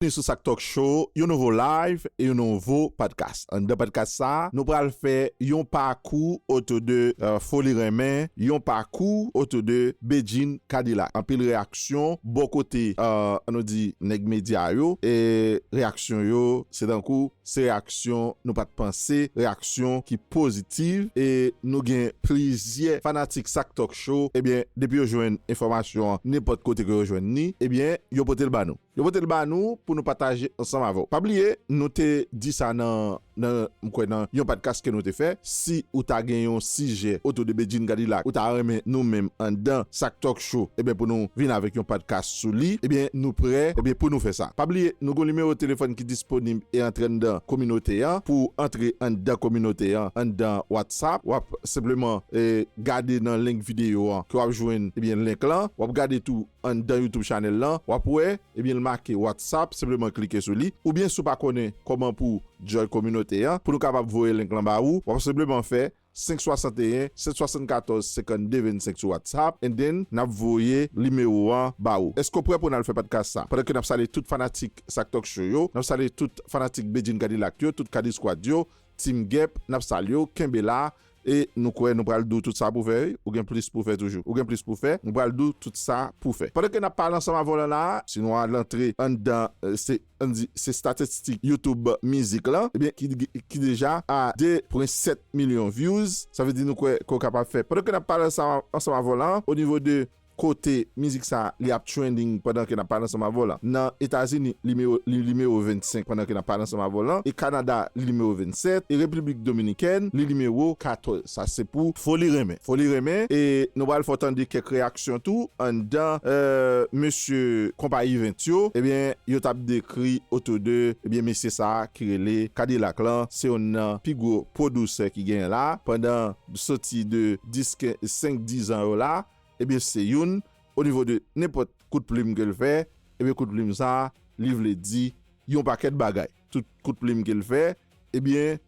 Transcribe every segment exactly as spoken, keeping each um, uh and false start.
Byenvni sou Sak Talk Show, yon nouvo live e yon nouvo podcast. Anndan podcast sa a, nou pral fè yon pakou otou de euh, Foli Renmen, yon pakou otou de Bedjine Cadillac. Anpil reyaksyon bò kote, euh, nou di, nèg medya yo, e reyaksyon yo, se tankou se reyaksyon nou pa t panse, reyaksyon ki pozitiv, e nou gen plizyè fanatik Sak Talk Show, ebyen, depi yo jwenn enfòmasyon an nenpòt kote ke yo jwenn li, ebyen, yo pote l ba nou. Yo pote l ba nou pou nou pataje ansanm avè w. Pa bliye, nou te di sa nan, nan, m kwè nan yon podcast ke nou te fè. Si ou ta gen yon sijè otou de Bedjine Cadillac, ou ta renmen nou menm anndan Sak Talk Show, ebyen, pou nou vin avèk yon podcast sou li, ebyen, nou prè, ebyen, pou nou fè sa. Pa bliye, nou gon nimewo telefòn ki disponib e antre anndan kominote an. Pou antre anndan kominote an, anndan WhatsApp, w ap senpleman, e, gade nan link videyo an ke w ap jwenn, ebyen, link lan. W ap gade tou anndan YouTube channel lan, w ap wè, ebyen, l make WhatsApp, senpleman klike sou li. Oubyen si w pa konnen kòman pou join kominote an, pou nou kapab voye link lan ba ou, w ap senpleman fè senk swasanteyen, sèt swasannkatòz, senkannde vennsenk sou WhatsApp, and then n ap voye nimewo an ba ou. Èske w prè pou n al fè podcast sa? Pandan ke n ap salye tout fanatik Sak Talk Show yo, n ap salye tout fanatik Bedjine Cadillac yo, tout Cadi Squad yo, Team Gep, n ap salye w, kenbe la, e nou kwè nou pral di w tout sa pou fè, wi. Ou gen plis pou fè toujou. Ou gen plis pou fè, nou pral di w tout sa pou fè. Pandan ke n ap pale ansanm avè w lan la, si nou al antre anndan, euh, se, ann di, se statistik YouTube mizik lan, ebyen, ki, ki deja a de pwen sèt milyon views, sa vle di nou kwè ke w kapab fè. Pandan ke n ap pale ansanm, ansanm avè w lan, o nivo de kote mizik sa a, li ap trending pandan ke n ap pale ansanm avè w lan. Nan Etazini, nimewo, li nimewo vennsenk pandan ke n ap pale ansanm avè w lan. E Kanada, li nimewo vennsèt. E Repiblik Dominikèn, li nimewo katòz. Sa se pou Foli Renmen. Foli Renmen, e nou pral fè w tande kèk reyaksyon tou anndan, euh, mesye Konpa Event yo. Ebyen, yo t ap dekri otou de, ebyen, mesye sa a ki rele Cadillac lan, se youn nan pi gwo pwodisè ki genyen la. Pandan soti de dis, senk, diz an yo la, ebyen, se youn, o nivo de nenpòt kout plim ke l fè, ebyen, kout plim sa a, li vle di yon pakèt bagay. Tout kout plim ke l fè, ebyen,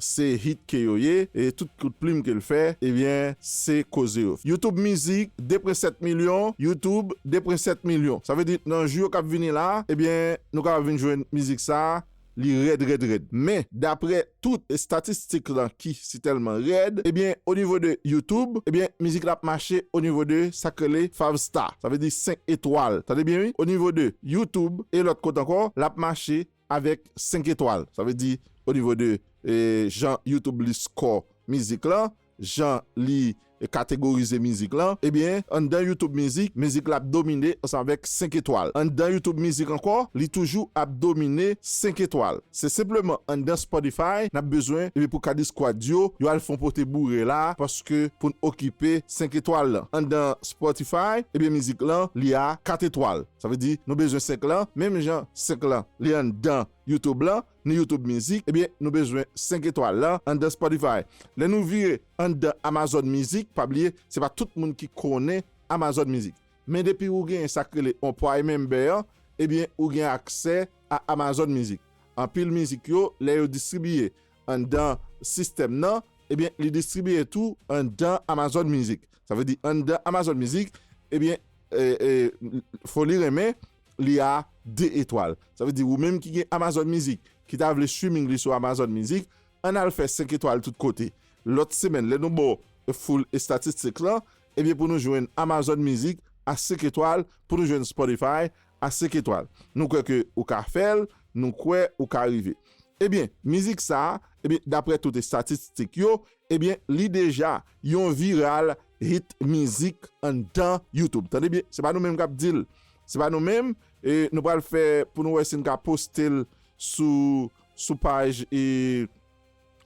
se hit ke yo ye, e tout kout plim ke l fè, ebyen, se koze yo. YouTube Mizik, de pwen sèt milyon, YouTube, de pwen sèt milyon. Sa vle di, nan jou yo k ap vini la, ebyen, nou kapab vin jwenn mizik sa a, li rèd, rèd, rèd. Men, daprè tout estatistik lan ki sitèlman rèd, ebyen, o nivo de YouTube, ebyen, mizik la ap mache o nivo de sa k rele five star. Sa vle di senk etwal. Tande byen, wi. O nivo de YouTube e lòt kote ankò, l ap mache avèk senk etwal. Sa vle di, o nivo de, e, jan YouTube li score mizik lan, jan li kategorize mizik lan, ebyen, anndan YouTube Mizik, mizik la ap domine ansanm avèk senk etwal. Anndan YouTube Mizik ankò, li toujou ap domine senk etwal. Se senpleman anndan Spotify, n ap bezwen, ebyen, pou Cadi Squad yo, yo al fè yon pote boure la, paske pou n okipe senk etwal lan. Anndan Spotify, ebyen, mizik lan, li a kat etwal. Sa vle di, nou bezwen senk lan, menm jan senk lan, li anndan YouTube lan, ni YouTube Mizik, ebyen, nou bezwen senk etwal lan anndan Spotify. Lè nou vire anndan Amazon Mizik, pa bliye, se pa tout moun ki konnen Amazon Mizik. Men depi ou genyen sa k rele on Prime Member an, ebyen, ou gen aksè a Amazon Mizik. Anpil mizik yo, lè yo distribiye anndan sistèm nan, ebyen, li distribiye tou anndan Amazon Mizik. Sa vle di, anndan Amazon Mizik, ebyen, e, e, Foli Renmen, li a de etwal. Sa vle di, ou menm ki gen Amazon Mizik, ki ta vle streaming li sou Amazon Mizik, ann al fè senk etwal tout kote. Lòt semèn, lè nou ba w full estatistik lan, ebyen, pou nou jwenn Amazon Mizik a senk etwal, pou nou jwenn Spotify a senk etwal. Nou kwè ke ou ka fè l, nou kwè ou ka rive. Ebyen, mizik sa a, ebyen, daprè tout estatistik yo, ebyen, li deja yon viral hit mizik anndan YouTube. Tande byen, se pa nou menm k ap di l. Se pa nou menm, e nou pral fè pou nou wè si n ka poste l sou, sou paj, e,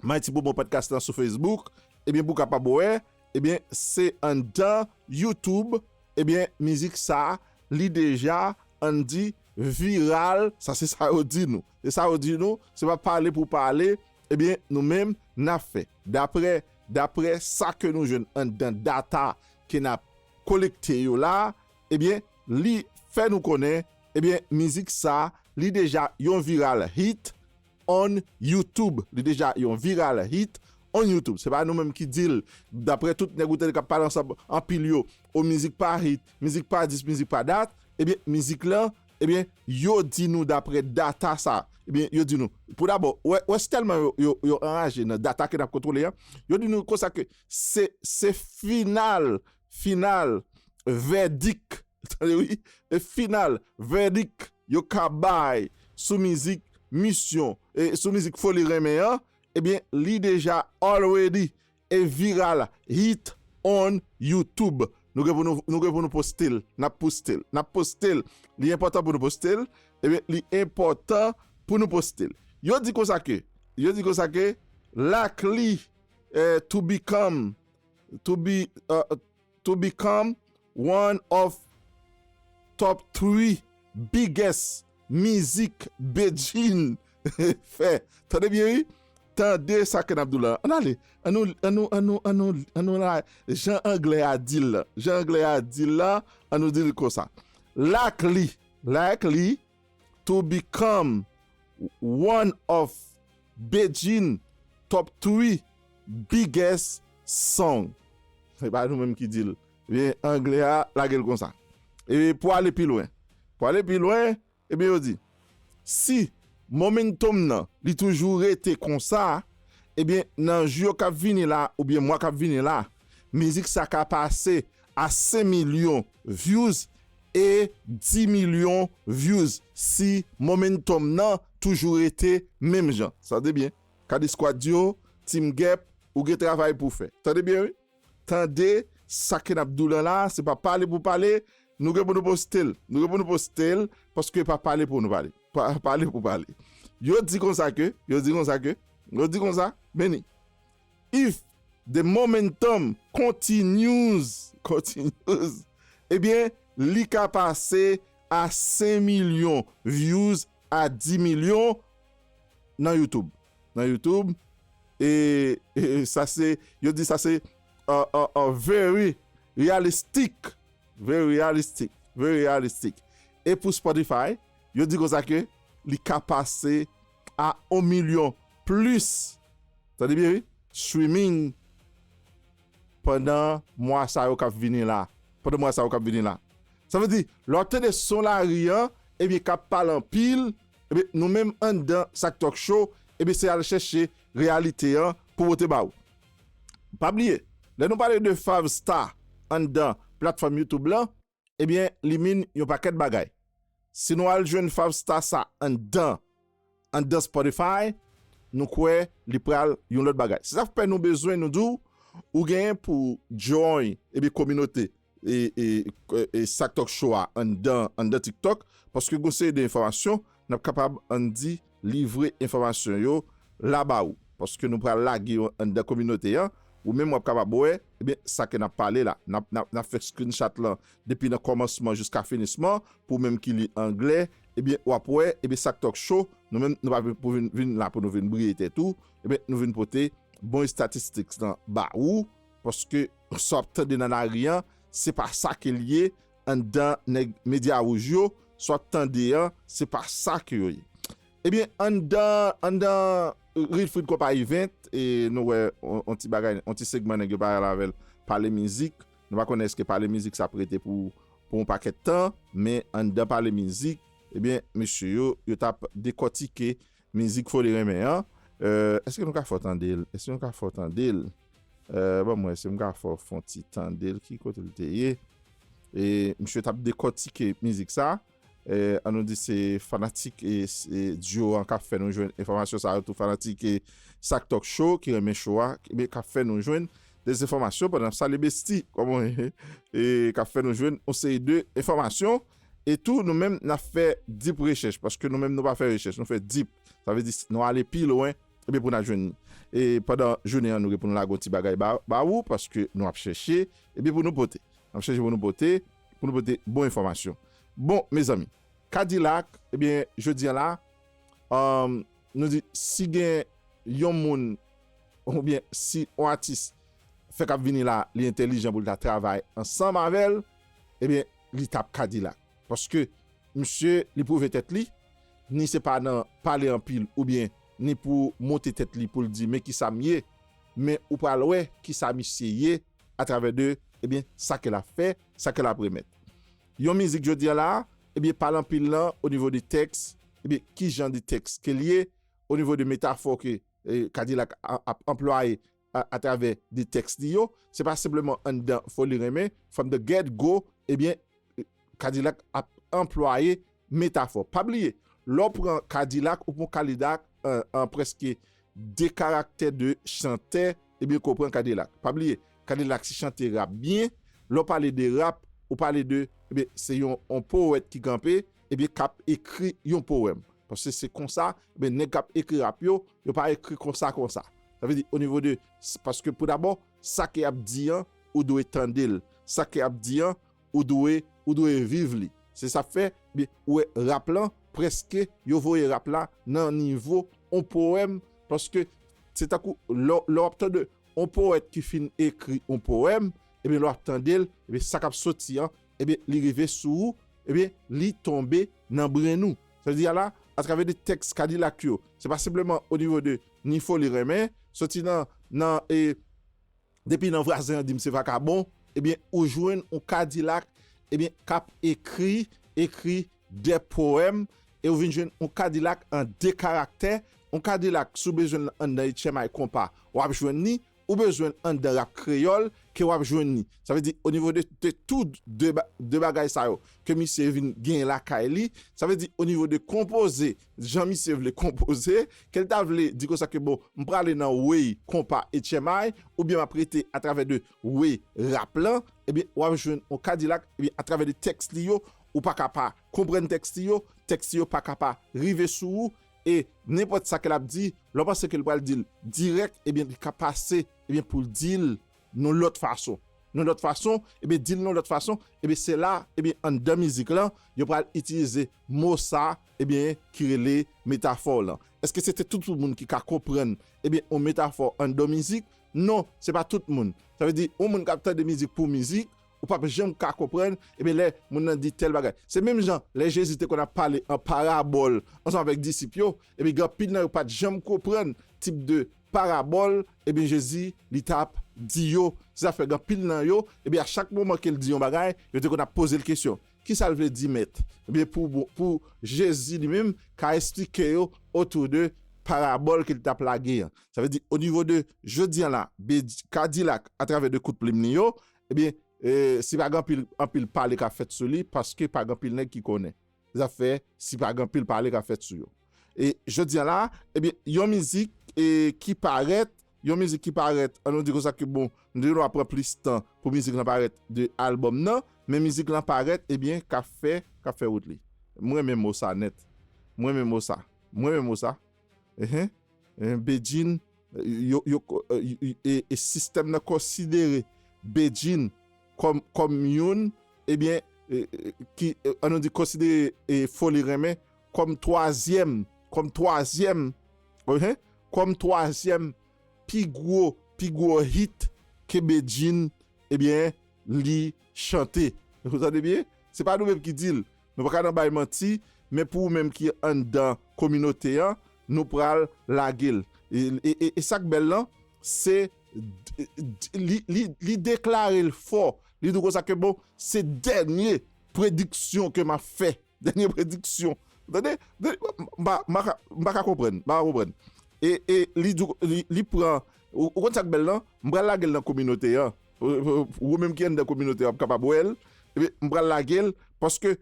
Mighty Promo Podcast lan sou Facebook, ebyen, pou w kapab wè, ebyen, se anndan YouTube, ebyen, mizik sa, li deja, ann di, viral, sa se sa yo di nou. Se sa yo di nou, se pa pale pou pale, ebyen, nou menm, n ap fè. Daprè, daprè sa ke nou jwenn anndan data ke n ap kolekte yo la, ebyen, li fè nou konnen, ebyen, mizik sa, li deja yon viral hit, on YouTube. Li deja yon viral hit on YouTube. Se pa nou menm ki di l. Daprè tout nèg ou tande k ap pale ansanm anpil yo, o mizik pa hit, mizik pa dis, mizik pa dat, ebyen, mizik lan, Ebyen, yo di nou daprè data sa, ebyen, yo di nou, pou dabò, wè, wè si tèlman yo, yo, yo anraje nan data ke n ap kontwole an, yo di nou konsa ke se, se final, final, vèdik, tande wi, e final, vèdik yo ka bay sou mizik Misyon, e sou mizik Foli Renmen an, ebyen, li deja already e viral hit on YouTube. Nou gen pou nou, nou gen pou nou poste l, n ap poste l, n ap poste l. Li enpòtan pou nou poste l, ebyen, li enpòtan pou nou poste l. Yo di konsa ke, yo di konsa ke, likely eh, to become, to be, uh, to become one of top three biggest music Bedjine fè. Tande byen wi. Tande sa ke n ap di w la. Ann ale. Ann nou, ann nou, ann nou, ann nou, ann nou la. Jan anglè a di l la. Jan anglè a di l la, ann nou di l konsa. Likely, likely to become one of Bedjine top three biggest song. Se pa nou menm ki di l. Ebyen, anglè a lage l konsa. E pou ale pi lwen. Pou ale pi lwen, ebyen, yo di, si momentum nan, li toujou rete konsa, ebyen, nan jou yo k ap vini la, oubyen mwa k ap vini la, mizik sa ka pase a senk milyon views e dis milyon views si momentum nan toujou rete menm jan. Tande byen. Kadi Squad yo, Team Gep, ou gen travay pou fè. Tande byen, wi. Tande sa ke n ap di w lan la, se pa pale pou pale, nou gen pou nou poste l. Nou gen pou nou poste l, paske pa pale pou nou pale. Pa pale pou pale. Yo di konsa ke, yo di konsa ke, yo di konsa, Benny. If the momentum continues, continues, ebyen, li ka pase a senk milyon views, a dis milyon nan YouTube. Nan YouTube, e, e sa se, yo di sa se uh, uh, uh, very realistic, very realistic, very realistic. E pou Spotify, yo di konsa ke li ka pase a yon milyon plis. Tande byen, wi. Streaming pandan mwa sa yo k ap vini la. Pandan mwa sa yo k ap vini la. Sa vle di, lè w ap tande son lari an, ebyen, k ap pale anpil, ebyen, nou menm anndan Sak Talk Show, ebyen, se al chèche reyalite an pou pote ba ou. Pa bliye, lè nou pale de five star anndan platfòm YouTube lan, ebyen, li mean yon pakèt bagay. Si nou al jwenn five star sa anndan, anndan Spotify, nou kwè li pral yon lòt bagay. Se sa k fè nou bezwen nou di w, ou genyen pou join, ebyen, kominote e, e, e Sak Talk Show a anndan, anndan TikTok, paske gon seri de enfòmasyon, n ap kapab, ann di, livre enfòmasyon yo la ba ou. Paske nou pral lage yo anndan kominote an, ou menm w ap kapab wè, ebyen, sa ke n ap pale la. N ap, n ap, n ap fè screenshot lan depi nan kòmansman jiska finisman, pou ou menm ki li anglè, ebyen, w ap wè, ebyen, Sak Talk Show, nou menm, nou pa vin pou vin, vin la pou nou vin briye tèt ou, ebyen, nou vin pote bon estatistiks lan ba ou, paske sa w ap tande nan lari an, se pa sa ke l ye anndan nèg medya wouj yo, sa w ap tande an, se pa sa ke yo ye. Ebyen, anndan, anndan Real Freed Compa Event, e nou wè on, on ti bagay, on ti segman nèg yo pale avè l, pale mizik. Nou pa konnen èske pale mizik sa ap rete pou, pou yon pakèt tan, men anndan pale mizik, ebyen, mesye yo, yo t ap dekòtike mizik Foli Renmen an. Euh, èske nou ka fè w tande l? Èske nou ka fè w tande l? Euh, ban m wè si m ka fè w fè yon ti tande l. Ki kote l te ye? E misye t ap dekòtike mizik sa. Eh, ann nou di se fanatik e, e duo an k ap fè nou jwenn enfòmasyon sa yo tou, fanatik e Sak Talk Show ki renmen show a, ebyen k ap fè nou jwenn de enfòmasyon pandan n ap salye Besti, kòman e, e k ap fè nou jwenn yon seri de enfòmasyon. E tou, nou menm, n ap fè deep rechèch, paske nou menm, nou pa fè rechèch, nou fè deep. Sa vle di, nou ale pi lwen, ebyen, pou n al jwenn li. E pandan jounen an, nou gen pou nou lage yon ti bagay ba, ba ou, paske nou ap chèche, ebyen, pou nou pote. N ap chèche pou nou pote, pou nou pote bon enfòmasyon. Bon, mezanmi, Kadilak, ebyen, jodi a la, um, nou di, si gen yon moun, oubyen si yon atis fèk ap vini la, li entèlijan pou l ta travay ansanm avè l, ebyen, li t ap Kadilak. Paske misye, li pwouve tèt li, ni se pa nan pale anpil, oubyen ni pou monte tèt li pou l di, men kisa m ye, men ou pral wè kisa misye ye atravè de, ebyen, sa ke l ap fè, sa ke l ap remèt. Yon mizik jodi a la, ebyen, pale anpil lan o nivo de tèks, ebyen, ki jan de tèks ke l ye, o nivo de metafò ke eh, Kadilak a- ap anplwaye a- atravè de tèks li yo, se pa senpleman anndan Foli Renmen, from the get go, ebyen, eh, Kadilak ap anplwaye metafò. Pa bliye, lè w pran Kadilak, ou pran Kadilak an, an prèske de karaktè de chantè, ebyen, ke w pran Kadilak. Pa bliye, Kadilak se chante rap byen. Lè w pale de rap, ou pale de, ebyen, se yon, yon powèt ki kanpe, ebyen, k ap ekri yon powèm. Paske se konsa, ebyen, nèg k ap ekri rap yo, yo pa ekri konsa, konsa. Sa vle di, o nivo de, paske pou dabò, sa ke y ap di an, ou dwe tande l. Sa ke y ap di an, ou dwe, ou dwe viv li. Se sa k fè, ebyen, ou wè rap lan, prèske, yo voye rap la nan nivo on powèm, paske se tankou lè lè w ap tande on powèt ki fin ekri on powèm, ebyen, lè w ap tande l, ebyen, sa k ap soti an, ebyen, li rive sou ou, ebyen, li tonbe nan brenn ou. Sa vle di a la, atravè de tèks Kadilak yo, se pa senpleman o nivo de ni Foli Renmen, soti nan, nan, e, depi nan Vwazen an di m se vakabon, ebyen, ou jwenn on Kadilak, ebyen, k ap ekri, ekri de powèm, e ou vin jwenn on Kadilak an de karaktè, on Kadilak, si w bezwen l anndan H M I konpa, w ap jwenn li, ou bezwen l anndan rap kreyòl, ke w ap jwenn li. Sa vle di, o nivo de, de tou de, ba- de bagay sa yo, ke misye vin genyen lakay li, sa vle di, o nivo de konpoze, jan misye vle konpoze, ke l ta vle di konsa ke, bon, m prale nan way konpa H M I, oubyen m ap rete atravè de way rap lan, ebyen, w ap jwenn on Kadilak, ebyen, atravè de tèks li yo, ou pa ka pa konprann tèks li yo, tèks li yo pa ka pa rive sou ou, e nenpòt sa ke l ap di, lè w panse ke l pral di l dirèk, ebyen, li ka pase, ebyen, pou l di l yon lòt fason. Yon lòt fason, ebyen, di l yon lòt fason, ebyen, se la, ebyen, anndan mizik lan, yo pral itilize mo sa, ebyen, ki rele metafò lan. Èske se te tout moun ki ka konprann, ebyen, yon metafò anndan mizik? Non, se pa tout moun. Sa vle di, yon moun k ap tande mizik pou mizik, ou p ap janm ka konprann, ebyen, lè moun nan di tèl bagay. Se menm jan, lè Jezi te konn ap pale an parabòl ansanm avèk disip yo, ebyen, gen anpil nan yo pa t janm konprann tip de parabòl, ebyen, Jezi, li t ap di yo. Se sa fè gen anpil nan yo, ebyen, a chak moman ke l di yon bagay, yo te konn ap poze l kesyon. Kisa l vle di, Mèt? Ebyen, pou, pou Jezi li menm ka esplike yo otou de parabòl ke l t ap lage an. Sa vle di, o nivo de jodi an la, Be- Kadilak, atravè de kout plim li yo, ebyen, e, si pa gen anpil, anpil pale k ap fèt sou li, paske pa gen anpil nèg ki konnen. Zafè, si pa gen anpil pale k ap fèt sou yo. E jodi an la, ebyen, yon mizik, e, ki parèt, yon mizik ki parèt, an nou di konsa ke, bon, nou te dwe pran plis tan pou mizik lan parèt de albòm nan, men mizik lan parèt, ebyen, k ap fè, k ap fè wout li. Mwen renmen mo sa nèt. Mwen renmen mo sa. Mwen renmen mo sa. Enhen. Enhen, Bedjine, yo, yo, e, e, e sistèm nan konsidere Bedjine kòm, kòm youn, ebyen, e, e, ki, e, an nou di konsidere, e, Foli Renmen kòm twazyèm, kòm twazyèm, enhen, kòm twazyèm pi gwo, pi gwo hit ke Bedjine, ebyen, li chante. Ou tande byen? Se pa nou menm ki di l. Nou pa ka nan bay manti, men pou ou menm ki anndan kominote an, nou pral lage l. E, e, e, e sa k bèl lan, se d- d- li, li, li deklare l fò. Li di w konsa ke, bon, se dènye prediksyon ke m ap fè. Dènye prediksyon. Tande? M pa, m pa ka, m pa ka konprann. M pa ka konprann. E, e li di w, li, li pran, ou, ou konn sa k bèl lan? M pral lage l nan kominote an. Ou, ou, ou menm ki anndan kominote an, w ap kapab wè l. Epi, m pral lage l, paske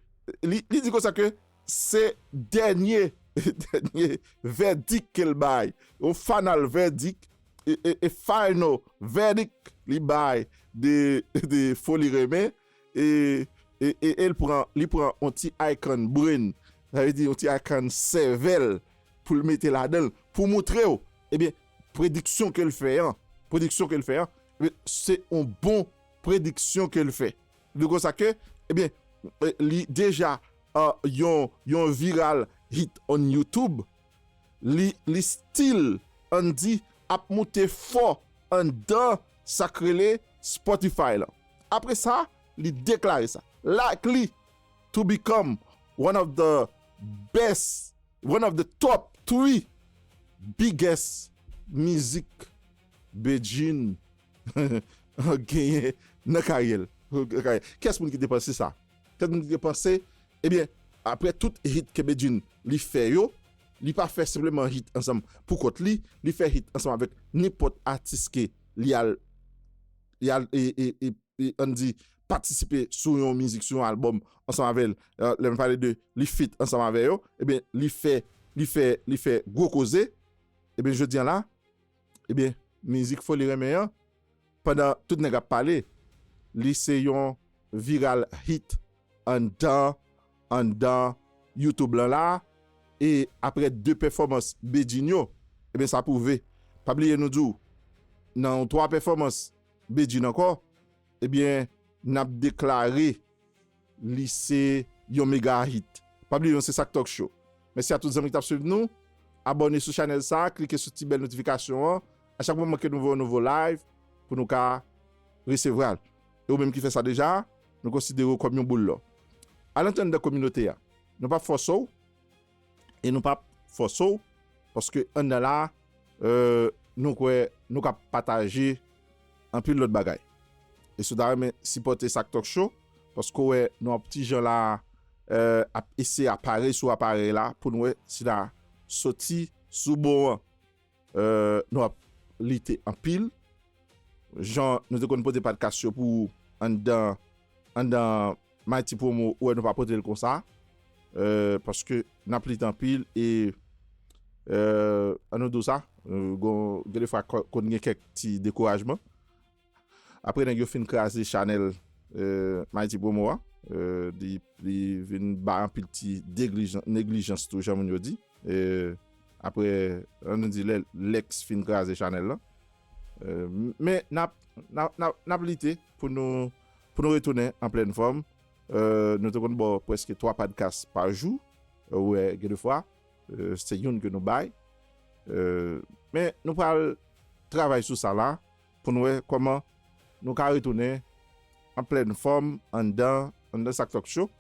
li, li di konsa ke se dènye, dènye vèdik ke l bay. Yon final verdict, e, e, e final verdict li bay de, de Foli Renmen, e, e, e, e l pran, li pran yon ti icon brain, sa vle di yon ti icon sèvèl pou l mete ladan l, pou moutre w, ebyen, prediksyon ke l fè an, prediksyon ke l fè an, ebyen, se yon bon prediksyon ke l fè. Li konsa ke, ebyen, e, li deja, e, yon, yon viral hit on YouTube. Li, li still, ann di, ap moute fò anndan sa k rele Spotify lan. Apre sa, li deklare sa. Likely to become one of the best, one of the top three biggest music Bedjine genyen nan karyè l. Kiyès moun ki te panse sa? Kèk moun ki te panse, ebyen, apre tout hit ke Bedjine li fè yo, li pa fè senpleman hit ansanm pou kont li, li fè hit ansanm avèk nenpòt atis ke li al, li al e, e, e, e, ann di, patisipe sou yon mizik, sou yon albòm ansanm avè l. Lè m pale de li feat ansanm avè yo, ebyen, li fè, li fè, li fè gwo koze. Ebyen, jodi a la, ebyen, mizik Foli Renmen an, pandan tout nèg ap pale, li se yon viral hit anndan, anndan YouTube lan la. E apre de pèfòmans Bedjine yo, ebyen, sa pwouve. Pa bliye nou di w, nan yon twa pèfòmans Bedjine ankò, ebyen, n ap deklare li se yon mega hit. Pa bliye, nou se Sak Talk Show. Mèsi a tout zanmi ki t ap swiv nou. Abòne sou chanèl sa, klike sou ti bèl notifikasyon an. A chak moman ke nou voye yon nouvo live, pou nou ka resevwa l. E ou menm ki fè sa deja, nou konsidere w kòm yon boul lò. Al antre anndan kominote a. Nou p ap fòse w, e nou p ap fòse w, paske anndan la, euh, nou kwè nou ka pataje anpil lòt bagay. E si w ta renmen sipòte Sak Talk Show, paske w wè nou ap ti jan la, euh, ap eseye aparèy sou aparèy la pou nou wè si n a soti sou bon an. Euh, nou ap lite anpil. Jan nou te konn pote podcast yo pou anndan, anndan Mighty Promo, ou wè nou pa pote l konsa. Euh, paske n ap lite anpil e, euh, an nou di w sa, euh, gon, gen de fwa ko-, konn gen kèk ti dekourajman. Apre nèg yo fin kraze chanèl, euh, Mighty Promo a, euh, li, li vin bay anpil ti deglijan-, neglijans tou, jan moun yo di. Euh, apre, an nou di, lè Lex fin kraze chanèl lan. Euh, men n ap, n ap, n ap, n ap lite pou nou, pou nou retounen an plèn fòm. Euh, nou te konn ba w prèske twa podcast pa jou. Euh, ou wè, gen de fwa, euh, se youn ke nou bay. Euh, men nou pral travay sou sa la pou nou wè kòman nou ka retounen an plèn fòm anndan, anndan Sak Talk Show.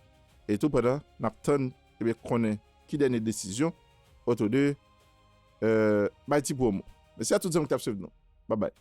E tou pandan n ap tann, ebyen, konnen ki dènye desizyon otou de, euh, Mighty Promo. Mèsi a tout zanmi ki t ap swiv nou. Babay.